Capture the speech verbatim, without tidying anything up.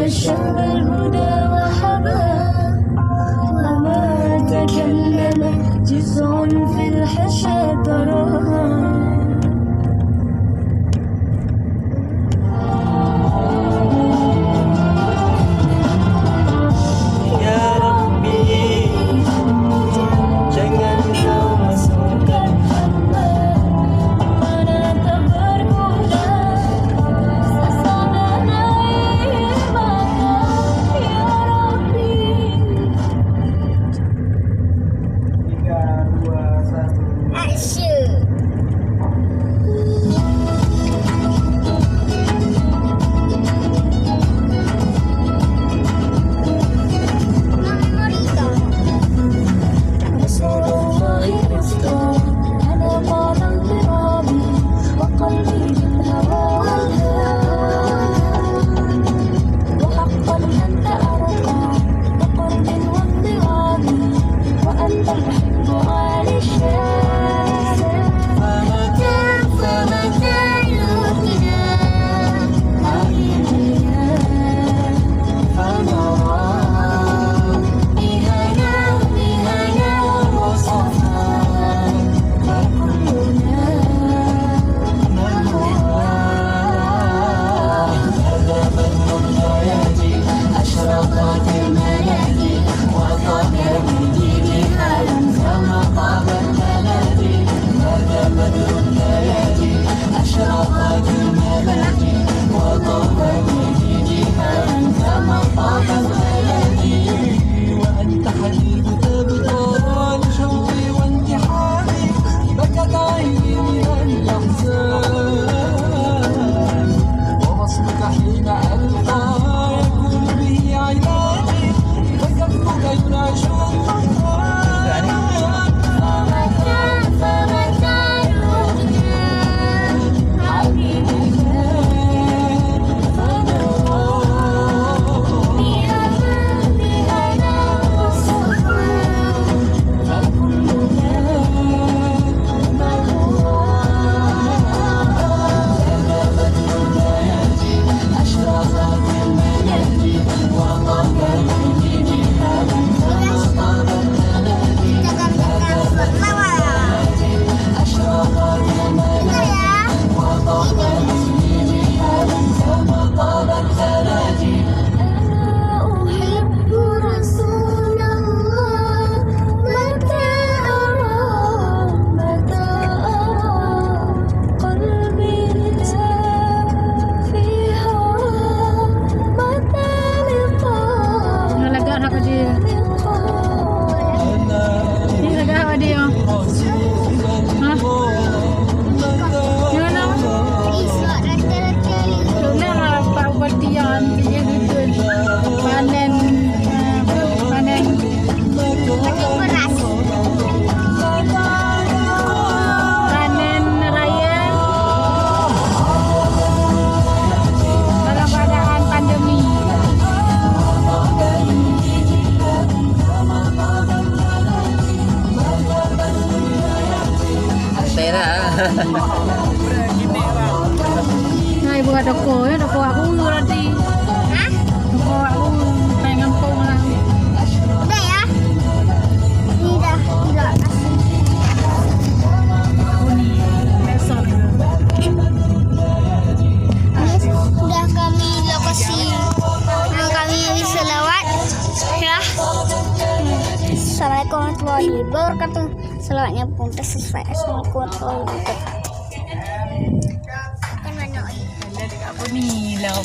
شم الهدى وحبا، وما تكلم جزع في الحشا ترى. Ya Rabbi, jangan kau masukkan hamba mana tak berguna. Tiga, dua, satu. Action. رسول الله مختار، أنا طال انتظاري، وقلبي بالهوى والهوى. وحقا أنت أرقى، بقرب وانتظار، وأنت المحب آل الشام. فمتى، فمتى يؤتينا حبيبنا؟ وأنت حبيب تبقى لشوقي وانتحاري، بكت عيني من الأحزان، ووصلك حين ألقى يكون به علاجي، وكفك ينعش القهار. أنا أحب رسول الله، متى أراه، متى أراه، قلبي داء في هواه، متى لقاه. Nyoe lagak hak dia. Nyoe lagak hak dia. Ha? Nyoe na. Nyoe na Pak Bupati yang dia dusun. Panen, eh, panen. Panen raya dalam keadaan pandemi. Terak. Nah, ibu ada toko, ya, toko aku nanti. Hah? Toko aku pengen ngampung lah. Udah ya? Ini dah, udah kasih. Ini sudah kami lokasi. Nah, kami selawat. Ya. Assalamualaikum warahmatullahi wabarakatuh. Selawatnya pun tak sesuai. Assalamualaikum warahmatullahi wabarakatuh. Kan mana? Ada dekat apa ni? Lah,